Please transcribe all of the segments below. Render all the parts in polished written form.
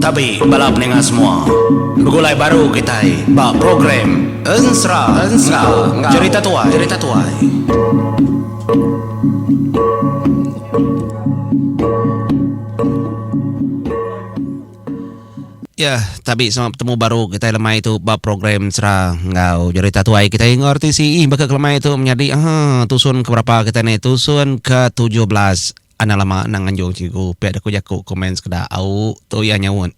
Tabi bala peninga semua. Begulai baru kitai ba program Ensera enggau Jerita Tuai. Jerita Tuai. Ya, tabi sama betemu baru kitai lemai tu ba program Ensera enggau Jerita Tuai kitai enggau RTCE baka ke lemai tu menyadi ha tusun ke berapa kitai ni tusun ke 17. Anang lama anang nganjung cikgu pia deh ku jaku komen sekeda au tu iya nyaut.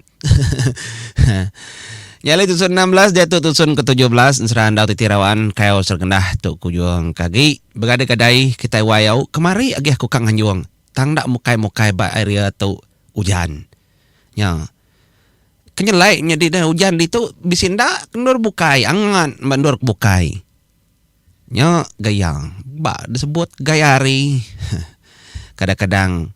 Nya alai tusun 16 diatu tusun ke 17 ensera andau titi rawan kayau seregendah tu kujung ke agi begadai gadai kitai wai au kemari agi aku ka nganjung tang enda mukai mukai ba area tu ujan. Nya ke nyelai nyadi deh ujan ditu bisi enda ke endur bukai angat ba endur ke bukai. Nya gaya ba disebut gaya hari. Kadang-kadang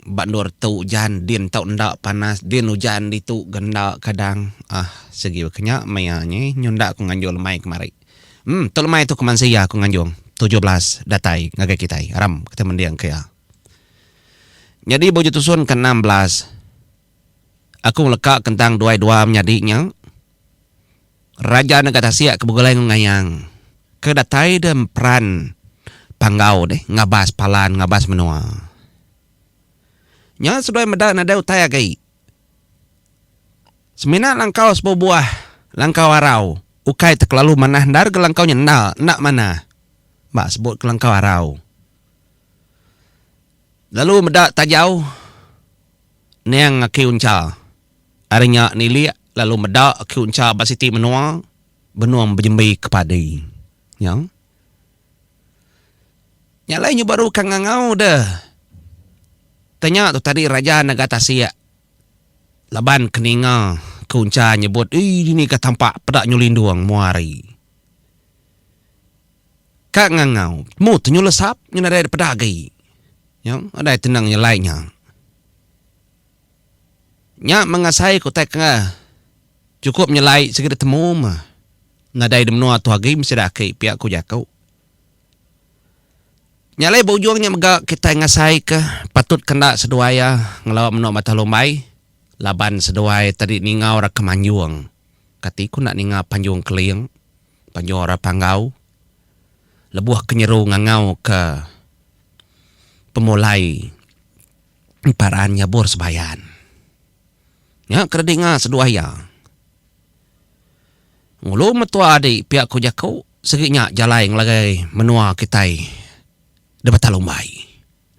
ba endur tu ujan din tau enda panas din ujan ditu ga enda kadang ah sigi baka nya maya nyi nyunda ku nganjung lemai kemari. Em tu lemai tu ke mansi iya ku nganjung 17 datai ngagai kitai aram kitai mending ke iya. Nyadi ba uji tusun ke 16 aku ngeleka kentang duai dua menyadi nya. Raja nega tasik ke begulai enggau ngayang ke datai deh emperan Panggau deh ngabas palan ngabas menua. Nya seduai meda nadai utai agi. Semina langkau sebuah buah langkau arau ukai tekelalu manah endar ga langkau nya enda enda manah ba sebut ke langkau arau. Lalu meda tajau niang aki uncha. Ari nya nilik lalu meda aki uncha ba siti menua benung bejembi ke padi. Nya. Nya alai nyu baru ka ngangau deh. Tanya tu tadi raja naga tasik laban ke ninga ke uncha nyebut ii dini ka tampak peda nyu lindung mua hari. Ka ngangau temu tu nyu lesap nyu nadai peda agi. Nya nadai tenang nyelai nya. Nya mengasai ke utai ke chukup nyelai sigi ditemu meh. Nadai di menua tu agi mesti da aki pia ku jaku. Nya alai ba ujung nya mega kitai ngasai ke patut ke enda seduai iya ngelawa menua Batang Lumbai laban seduai tadi ninga orang ke manjung. Kati ku enda ninga panjung Keling, panjung orang Panggau lebuh ke nyeru ngangau ke pemulai. Emparan nyabur sebayan. Nya ke dinga seduai iya. Ngulu metua adi pia ku jaku sigi nya jalai ngelagai menua kitai di Batang Lumbai.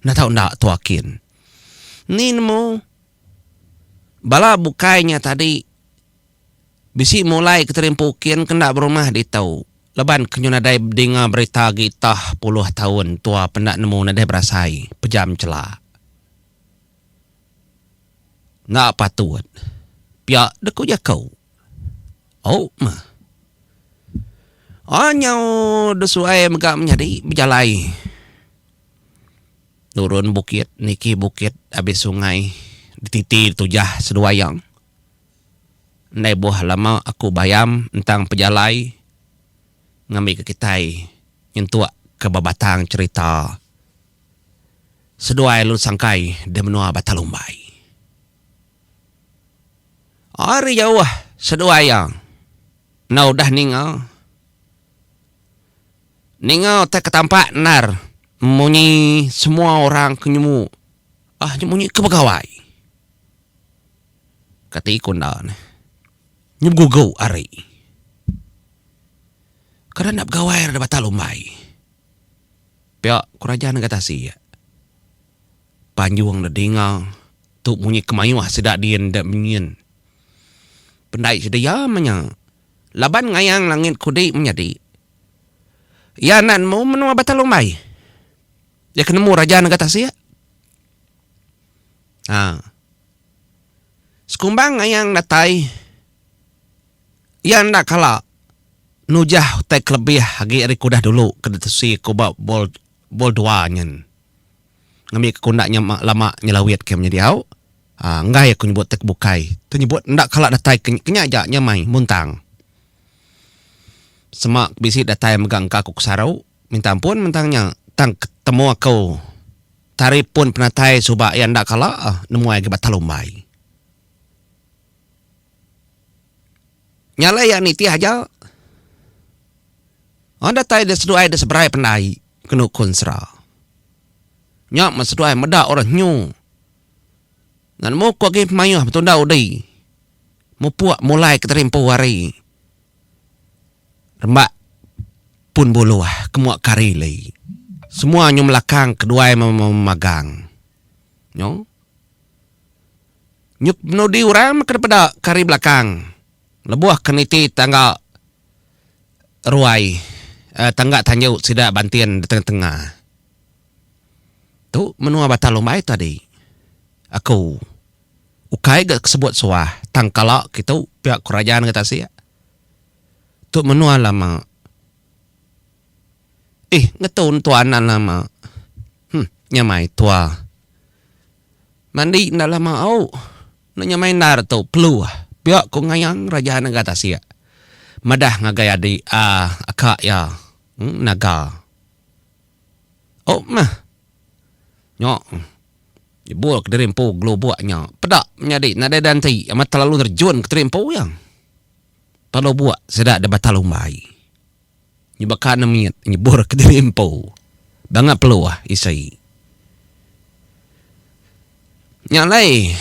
Enda tau enda tua kin. Ni nemu bala bukai nya tadi Bisi mulai ke terimpu kin ke enda berumah ditu. Laban ke nyu nadai bedinga berita agi tah puluh taun tua penda nemu nadai berasai pejam chela. Enda patut. Pia dek ku jaku. Au meh. Ah nyau desuai mega menyadi bejalai. Nurun bukit niki bukit abis sungai dititi tujah seduai iya. Endai buah lama aku bayam entang pejalai ngambika kitai nyentuk ke ba batang cherita seduai lalu sangkai di menua Batang Lumbai. Ari jauh seduai iya enda udah ninga ninga utai ke tampak endar munyi semua orang ke nyemu ah munyi ke begawai. Kati ku enda neh. Nyu begugu ari. Kada enda begawai ari Batang Lumbai. Pia ku raja nengah tasik. Panjung ne dinga tu munyi kemayuh sida din da menyin. Pendai sida iya meh nya. Laban ngayang langit kudi menyadi. Iya enda nemu menua Batang Lumbai. Iya ke nemu raja nengah tasik. Ha. Sekumbang ngayang datai, iya enda kala nujah utai kelebih agi ari ke udah dulu ke ditusi ku ba bol bol dua nyin. Ngambika ku enda nya lama nyelawit ke menyadi au. Ha, enggai aku nyebut tai ke bukai. Tu nyebut enda kala datai ke nya aja nya mai muntang. Sema bisi datai mega engka aku kesaru, minta ampun mentang nya tang ketemu aku. Tari pun penatai suba iya enda kala nemuai agi Batang Lumbai. Nya alai iya nitih aja. Orang datai da seduai da seberai pendai kenu ku ensera. Nya meh seduai meda orang nyu. Enda nemu ku agi pemayuh betunda udi. Mupuk mulai ke terimpu hari. Rembak pun buluh ke mua kari li. Semua nyu melakang keduai memagang. Nyu. Nyu penudi orang meh ke dipeda ke ari belakang. Lebuh ke niti tangga ruai tangga tanju sida bantin di tengah-tengah. Tu menua Batang Lumbai tadi. Aku ukai ga sebut suah tang kala kitu pia ku raja nengah tasik. Tu menua lama. Ih ngetu entua anan lama. Huh nyamai tua. Mandi enda lama au. Enda nyamai endar tu peluh pia ku ngayang raja nengah tasik madah ngagai adi aaa aka iya naga. Au meh. Nya nyebul kediri empu gelubuk nya. Peda menyadi nadai danti amat terlalu nerjun kediri empu iya. Telubuk sida da Batang Lumbai. Nya baka ne mit nyebur kediri empu. Bangat peluh isi. Nya alai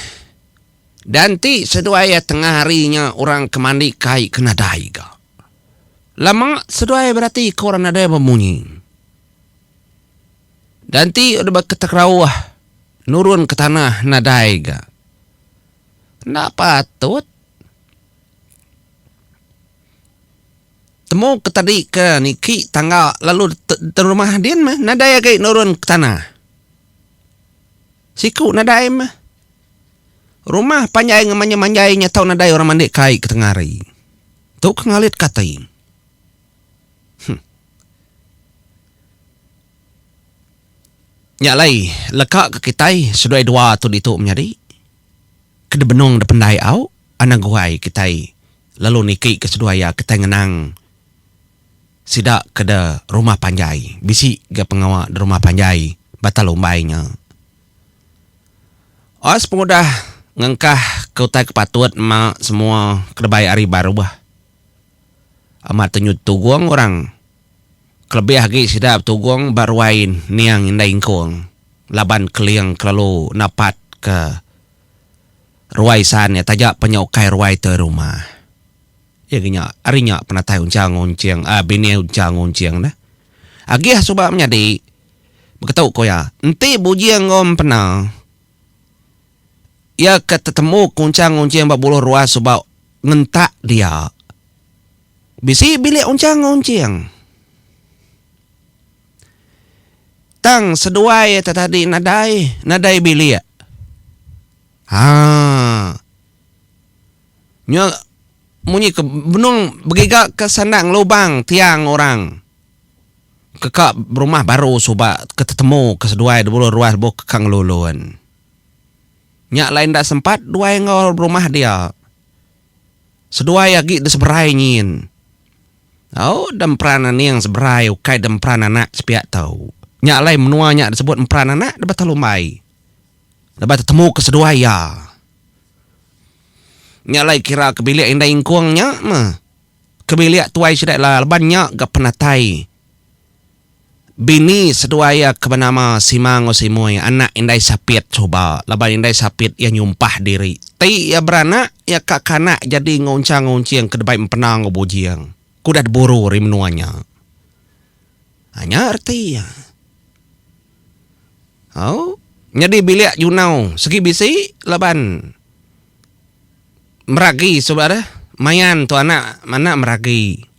danti seduai iya tengah hari nya orang ke mandi kai ke nadai ga. Lama seduai berati ke orang nadai bemunyi. Danti udah beketerauh nurun ke tanah nadai ga. Enda patut. Temu ke tadi ke niki tangga lalu rumah din meh nadai agi nurun ke tanah. Siku nadai meh. Rumah panjai ngemanjai-manjai nya tau nadai orang mandi kai ke tengah hari. Tu ke ngalit ke ati. Huh. Nya alai leka ke kitai seduai dua tu ditu menyadi ke benung da pendai au anang guai kitai lalu niki ke seduai iya kitai ngenang sida ke da rumah panjai bisi ga pengawa da rumah panjai Batang Lumbai nya. Os pengudah ngengkah ke utai ke patut ma semua ke debai ari baruh. Amat tenyut tugung orang. Kelebih agi sida betugung ba ruai niang indai ingkung laban keling kelalu napat ke ruai san iya taja pa nya ukai ruai tuai rumah. Iya ga nya ari nya penatai uncha ngunching aaa bini uncha ngunching neh. Agih suba menyadi beketu ku iya enti bujing enggau empena iya ke tetemu ke uncha ngunching ba buluh ruai suba ngentak dia. Bisi bilik unchang enggau unching. Tang seduai iya tadi nadai, nadai bilik. Haa. Nya munyi ke benung begiga ke sandang lubang tiang orang ke ka berumah baru suba ke tetemu ke seduai dulu ruas lebuh ke ka ngelulun. Nya alai enda sempat duai enggau berumah dia. Seduai agi da seberai nyin. Au da emperan aning seberai ukai da emperan anak sepiak tau. Nya alai menua nya disebut emperan anak da Batang Lumbai. Laban tetemu ke seduai iya. Nya alai kira ke bilik indai ingkung nya meh. Ke bilik tuai sida ila laban nya ga penatai. Bini seduai iya ke benama Sima enggau Simoi anak indai Sapit suba laban indai Sapit iya nyumpah diri ti iya beranak iya ka ke anak jadi enggau uncha enggau unching ke debai empena enggau bujing ke udah diburu ari menua nya. Ha nya reti iya. Au nyadi bilik Junau sigi bisi laban Meragi suba deh mayan tu anak anak Meragi.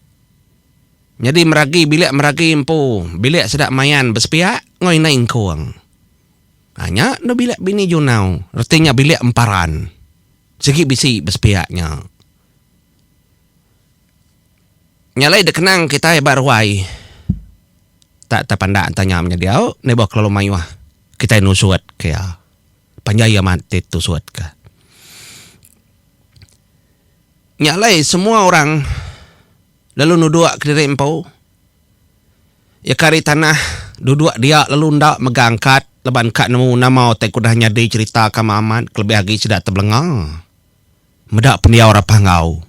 Nyadi meragi bilik meragi empu bilik sida mayan besepiak enggau indai engkung. Ha nya enda bilik bini Junau reti nya bilik emparan sigi bisi besepiak nya. Nya alai dikenang kitai ba ruai tak tepandak enta nya menyadi au nibah kelalu mayuh kitai nusut ke iya. Panjai amat ti tusut ka. Nya alai semua orang. Lalu nuduk kediri empu. Iya ke ari tanah duduk dia lalu enda mega angkat. laban ka nemu nama utai ke udah nyadi cherita ka amat kelebih agi sida tebelenga meda pendiau orang Panggau.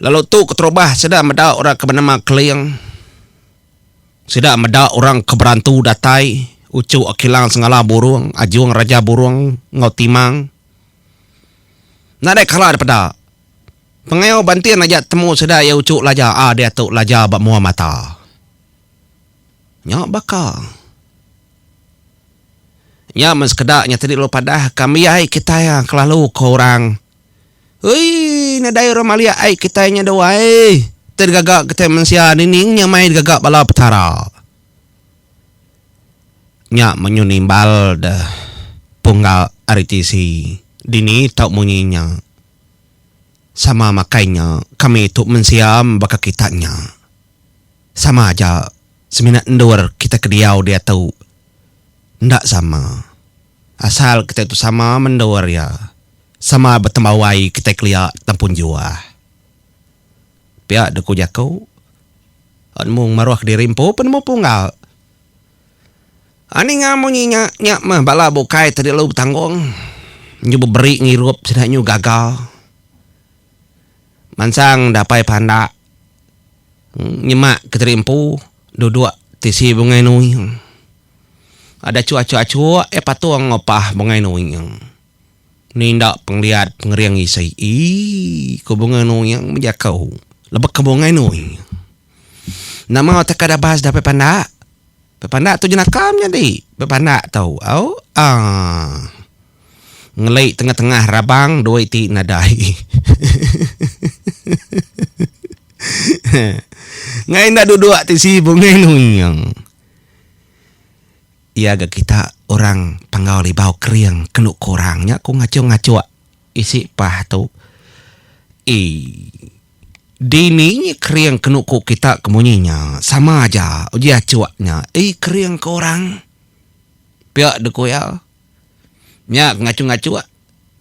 Lalu tu keterubah sida meda orang ke benama Keling. Sida meda orang ke berantu datai, Uchu Akilang Sengala Burung, Ajung Raja Burung enggau Timang. Nadai kala dipeda. Pengayau Bantin aja temu sida iya uchu Laja a diatu Laja ba mua mata. Nya baka. Nya men sekeda nya tadi lalu padah kami ai kitai a kelalu ko orang. Ui nadai orang malik ai kitai nya dua ai. Ti digaga kitai mensia nining nya mai digaga bala petara. Nya menyu nimbal deh punggal ari tisi dini tau munyi nya. Sama makai nya kami tu mensia baka kita nya. Sama aja semina endur kita ke diau diatu enda sama. Asal kita tu sama mendur iya sama betembawai kitai kelia tampun juah. Pia deh ku jaku nemu ngemeruh kediri empu penemu punggal. Ninga munyi nya nya meh bala bukai tadi lalu betanggung nyu beberi ngirup sida nyu gaga. Mansang dapai pandak nyema keteri empu duduk tisi bungai nuing. Ada achuk-achuk eh patung opah bungai nuing. Ni enda pengeliat pengering isi ii ku bungai nuing bejaku lebek ke bungai nuing. Nama teka dabas dapai pandak? Pepandak tu jenaka menyadi. Pepandak tu au aaa. Ngeli tengah-tengah rabang dua iti nadai. Ngai enda duduk tisi bungai nuing. Iya ga kita orang Panggau Libau kering kenu ku orang nya ku ngachuk-ngachuk isi pah tu. Ii. Dini nya kering kenu ku kita ke munyi nya sama aja uji achuk nya ei kering ke orang. Pia deh ku iya. Nya ke ngachuk-ngachuk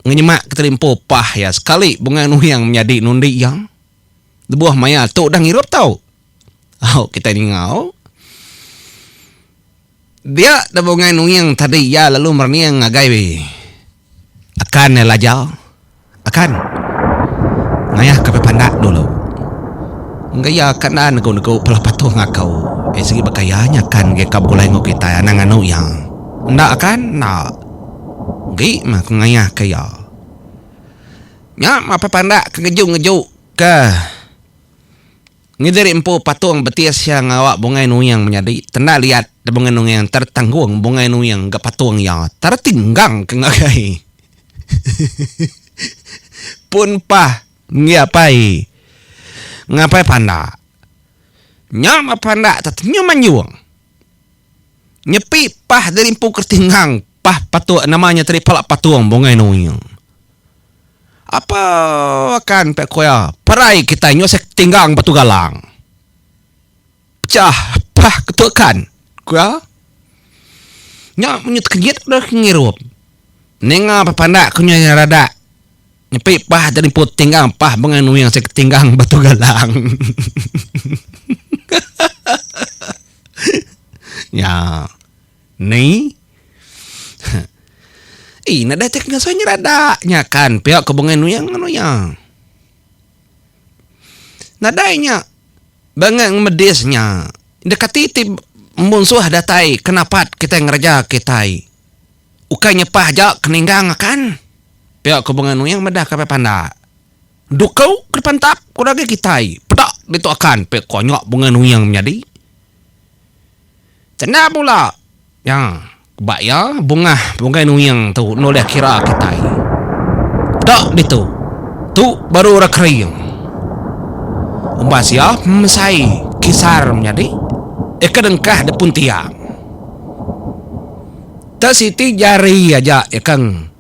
ngenyemak ke terimpu pah iya sekali bungai nuing menyadi nundi iya. Lebuh maya tu udah ngirup tau. Au kitai ninga au. Dia da bungai nuing tadi iya lalu merening ngagai akan iya Laja. Akan. Ngayah ke pandak dulu. Enggai iya akan enda negu-negu pala patung aku. Eh sigi baka iya nya akan agi ka begulai enggau kitai anang anu iya. Enda akan enda. Agi mah ku ngayah ke iya. Nya mah pandak ke ngeju-ngeju ke. Ngediri empu patung betis iya ngawa Bungai Nuing menyadi tenda liat da Bungai Nuing tertanggung Bungai Nuing ga patung iya tertinggang ke ngagai pun pah enggi apai ngapai panda. Nya mah panda tetenyum anjung. Nyepi pah diri empu ke tinggang pah patung nama nya tadi pala patung Bungai Nuing. Apa akan pia ku iya, perai kitai nyusek tinggang batu galang. Pechah pah ketu akan, ku iya. Nya munyi tekejit udah ke ngirup. Ninga pepandak ku nya radak nyepi pah jerimpu tinggang pah bengai nuing sek tinggang batu galang. Nya. Ni. Ii nadai ti ngasuh nyeradak nya kan pia ko Bungai Nuing nganu iya. Nadai nya bangat ngemedis nya. Enda kati ti munsuh datai ke napat kitai ngereja kitai. Ukai nyepah aja ke ninggang akan. Pia ko Bungai Nuing madah ka Pandak. Duku ke dipantap ku agi kitai peda ditu akan pia ko nya Bungai Nuing menyadi. Tenda bula nya ba iya bungah bungai nuing tu enda ulih kira kitai. Peda ditu. Tu baru orang kering. Umbas iya pemesai kisar menyadi eka dengkah depun tiang. Te siti jari aja iya keng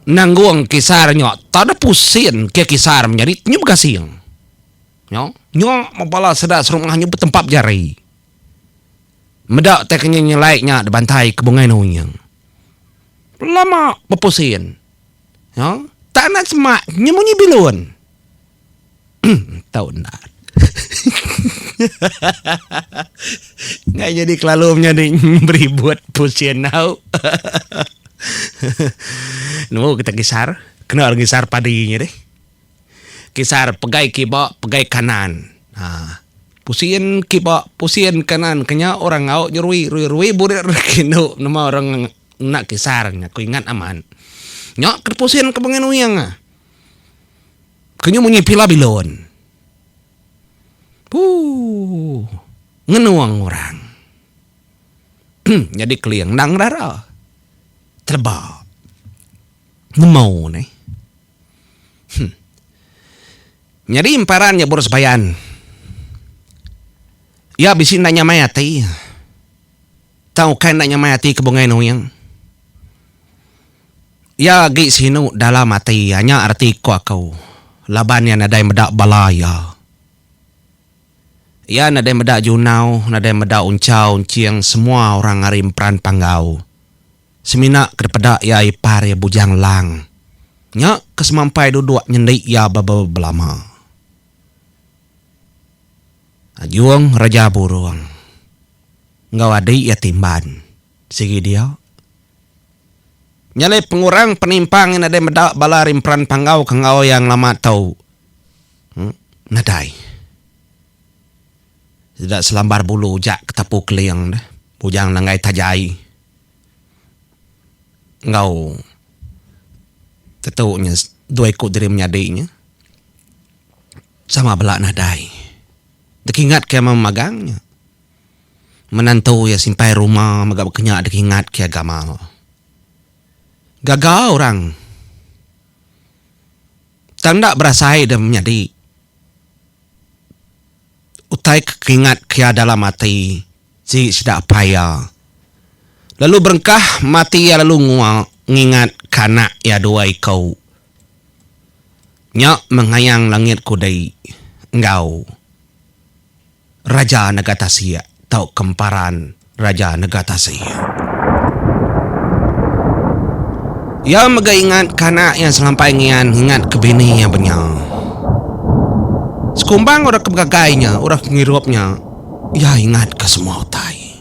nanggung kisar nya tak ada pusin ke kisar menyadi nyu begasing. Nya nya bala sida serumah nyu betempap jari. Meda tai ke nyelai nya dibantai ke Bungai Nuing. Lama bepusin. Nya tak anak semak nya munyi bilun. Tau endar. Ngai nyadi kelalu menyadi beribut pusin au. Nemu kita kisar, kena orang ngisar padi nya deh. Kisar pegai kiba pegai kanan. Ha. Pusin kiba pusin kanan kenya orang au nyerui rui rui burit kindu nama orang ngena kisar nya ku ingat amat. Nya ke pusin ke bengin uing. Kenyu munyi pila bilun. Puu. Ngenung orang. Nyadi keling endang dara. Teleba. Nemu neh. Huh. Nyadi emparan nya buru sebayan. Iya bisi enda nyamai ati. Tang ukai enda nyamai ati ke Bungai Nuing. Iya agi sinu dalam ati iya nya reti ko aku laban iya nadai meda bala iya. Iya nadai meda Junau, nadai meda Unchau, Unching semua orang ari Emperan Panggau. Semina ke dipeda iya ipar iya Bujang Lang nya ke semampai duduk nyendi iya bebelama. Ajung Raja Burung enggau adi iya Timban sigi dia. Nya alai pengurang penimpang iya nadai meda bala ari Emperan Panggau ke enggau iya ngelama tu nadai. Sida selambar bulu ujak ke tapu keling deh Bujang Langgai Tajai enggau tetu nya dua iku diri menyadi nya sama bela nadai. Deka ingat ke memagang nya. Menantu iya simpai ruma mega baka nya deka ingat ke gamal. Gaga orang tang enda berasai deh menyadi utai ke kingat ke iya dalam ati sigi sida apai iya. Lalu berengkah mati iya lalu ngua ngingat ke anak iya dua iku. Nya mengayang langit kudi enggau. Raja Nega Tasik tauka Emparan Raja Nega Tasik. Iya mega ingat ke anak iya selampai ngian ngingat ke bini iya benya. Sekumbang orang ke begagai nya, orang ke ngirup nya, iya ingat ke semua utai.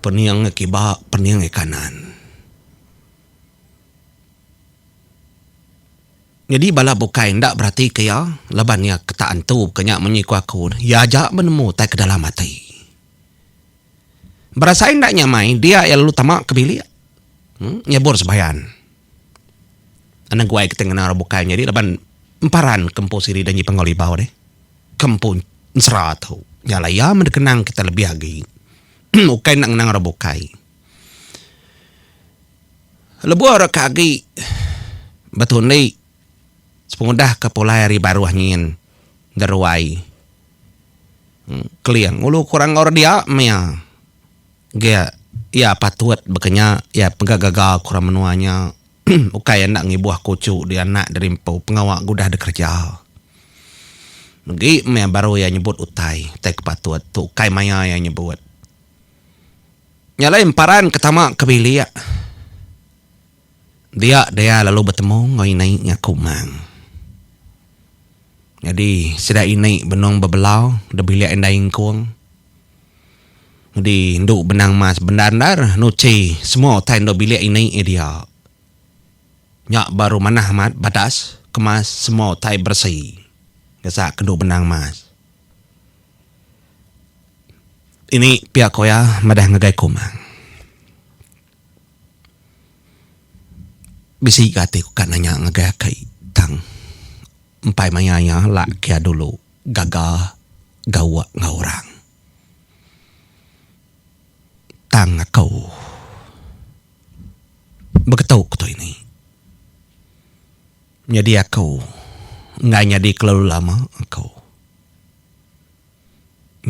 Pening iya kiba, pening iya kanan. Nyadi bala bukai enda beratika iya laban iya ke tak antu ke nya munyi ku aku iya aja menemu utai ke dalam ati. Berasai enda nyamai dia iya lalu tama ke bilik nyebur sebayan. Anang guai kitai ngena orang bukai nyadi laban emparan ke empu siri danji Panggau Libau deh ke empu ensera tu. Nya alai iya meh dikenang kitai lebih agi ukai enda ngenang orang bukai. Lebuh orang ke agi betundi sepengudah ke pulai ari baruh nyin deruai keling ulu ku orang enggau dia mia ge iya patut baka nya iya mega gaga ku orang menua nya ukai enda ngibuh ku uchu di anak diri empu pengawa ke udah dikereja. Megi meh baru iya nyebut utai utai ke patut tu ukai maya iya nyebut. Nya alai emparan ke tama ke bilik dia dia lalu betemu enggau ini ngaku Mang. Nyadi sida ini benung bebelau da bilik indai Ingkung. Nyadi indu benang mas bendar endar nuchi semua utai endur bilik ini dia. Nya baru manah amat badas kemas semua utai beresi gasak ke endu benang mas. Ini pia ko iya madah ngagai Kumang. Bisi ga ati ku ka nanya ngagai aki tang empai maya iya lak ke iya dulu gaga gawa enggau orang. Tang aku beketu ku tu ini. Nyadi aku enggai nyadi kelalu lama aku.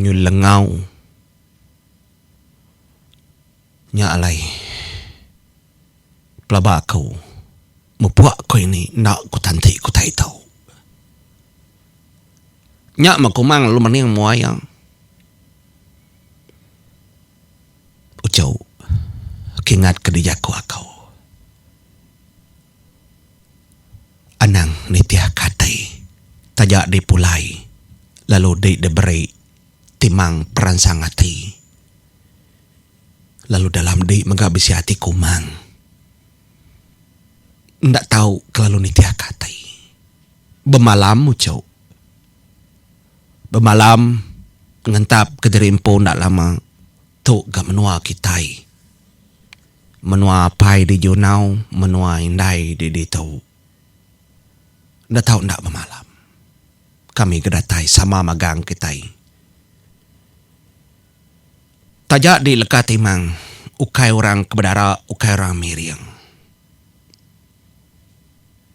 Nyu lengau. Nya alai pelaba aku mupuk ko ini enda ku tanti ku tai tu. Nya meh kumang lalu mening mua iya. Uchu kingat ke dijaku aku. Anang nitihka ati taja dipulai. Lalu di diberi timang peransang ati. Lalu dalam di mega bisi ati kumang. Enda tau kelalu nitihka ati. Bemalam uchu. Bemalam ngentap kediri empu enda lama tu ga menua kitai. Menua apai di Junau, menua indai di ditu. Enda tau enda bemalam. Kami ke datai sama magang kitai. Taja di leka timang ukai orang ke bedara ukai orang miring.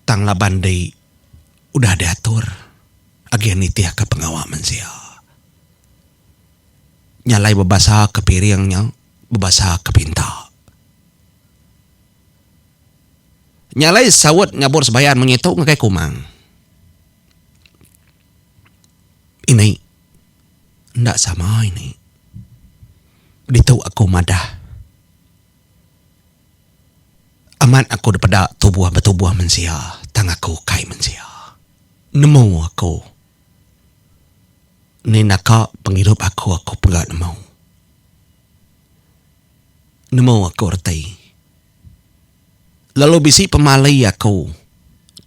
Tang laban di udah diatur agi nitihka pengawa mensia. Nya alai bebasa ke piring nya bebasa ke pinta. Nya alai saut nyabur sebayan munyi tu ngagai Kumang. Ini enda sama ini. Ditu aku madah. Amat aku dipeda tubuh betubuh mensia tang aku ukai mensia. Nemu aku. Ni naka pengidup aku aku pega nemu. Nemu aku reti. Lalu bisi pemali aku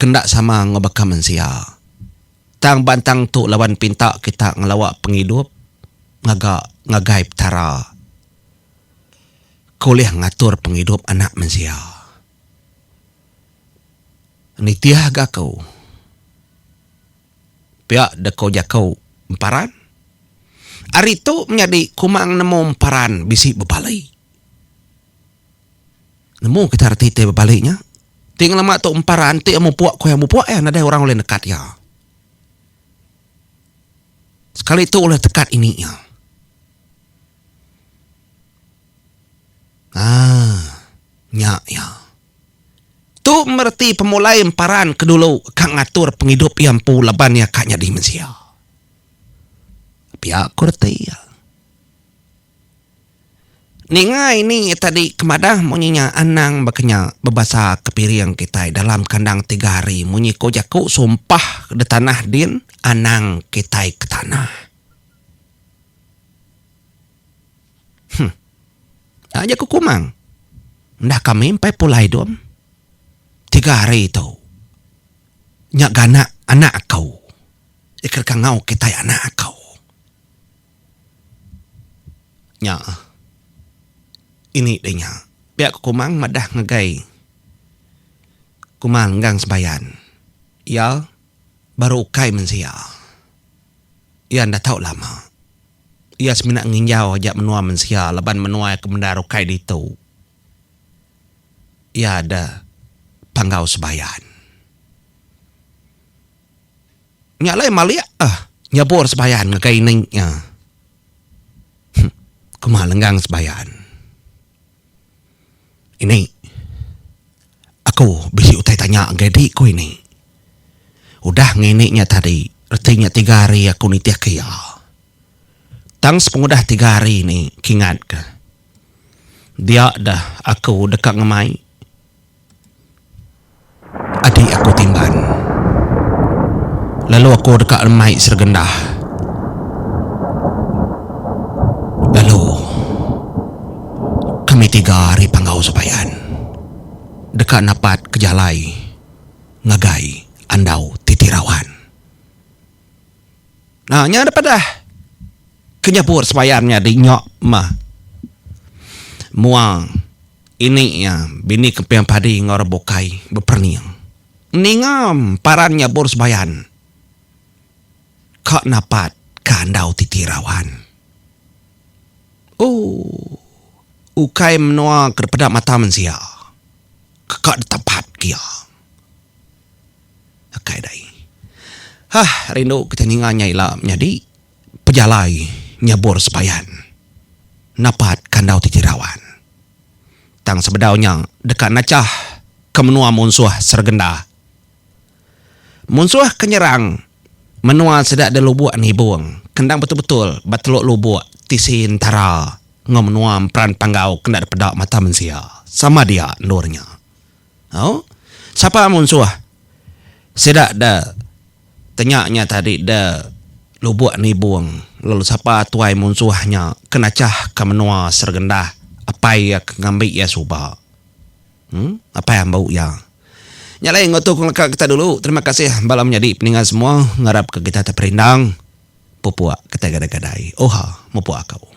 ke enda sama enggau baka mensia. Tang bantang tu laban pinta kita ngelawa pengidup ngaga ngagai Petara ke ulih ngatur pengidup anak mensia. Nitih ga aku. Pia deka jaku Emparan. Ari tu menyadi Kumang nemu Emparan bisi bebali. Nemu kita reti ti bebali nya. Ti ngelama tu Emparan ti mupuk ku iya mupuk iya nadai orang ulih nekat iya. Sekali tu ulih tekat ini iya. Aaa nya iya. Tu mereti pemulai Emparan ke dulu ka ngatur pengidup iya empu laban iya ka nyadi mensia. Pia ku reti iya. Ninga ini tadi ke madah munyi nya anang baka nya bebasa ke piring kitai dalam kandang tiga hari munyi ko jaku sumpah de tanah din anang kitai ke tanah. Huh. Nya jaku Kumang. Enda kami empai pulai dom. Tiga hari tu. Nya ganak anak aku. Ika kangau kitai anak aku. Nya. Ini deh nya. Pia ku Kumang madah ngagai Kumang Enggang Sebayan. Iya baru ukai mensia. Iya enda tau lama. Iya semina nginjau aja menua mensia laban menua iya ke bendar ukai ditu. Iya deh Panggau Sebayan. Nya alai malik ah nyabur sebayan ngagai ini nya. Huh kuma lenggang sebayan. Ini aku bisi utai tanya ngagai di ku ini. Udah ngini nya tadi reti nya tiga hari aku nitih ke iya. Tang sepengudah tiga hari ni kingat ke dia dah aku deka ngemai. Adi aku timban. Lalu aku deka mai seregendah. Lalu kami tiga ari Panggau Sebayan deka napat ke jalai ngagai Andau Titi Rawan. Nah nya dep padah ke nyabur sebayan nya di nya mah mua ini iya bini kemping padi enggau orang bukai beperening ninga paran nyabur sebayan ka napat ka andau titi rawan. Ooh ukai menua ke dipeda mata mensia ke ka ditapat ke iya. Akai dai. Hah rindu kitai ninga nya ila menyadi pejalai nyabur sebayan napat kandau ti jerawan. Tang sebedau nya deka nachah ke menua munsuh seregenda. Munsuh ke nyerang menua sida di Lubuk Nibung ke endang betul-betul ba Teluk Lubuk tisi entara enggau menua Emperan Panggau ke enda dipeda mata mensia sama dia endur nya. Au. Sapa munsuh sida da tenya nya tadi da Lubuk Nibung lalu sapa tuai munsuh nya ke nachahka menua Seregendah apai iya ke ngambi iya suba. Em apai ambu iya. Nya alai enggau tu ku ngeleka kita dulu. Terima kasih bala menyadi peninga semua ngarapka kita teperindang pupuk kitai gadai-gadai. Oha mupuk aku.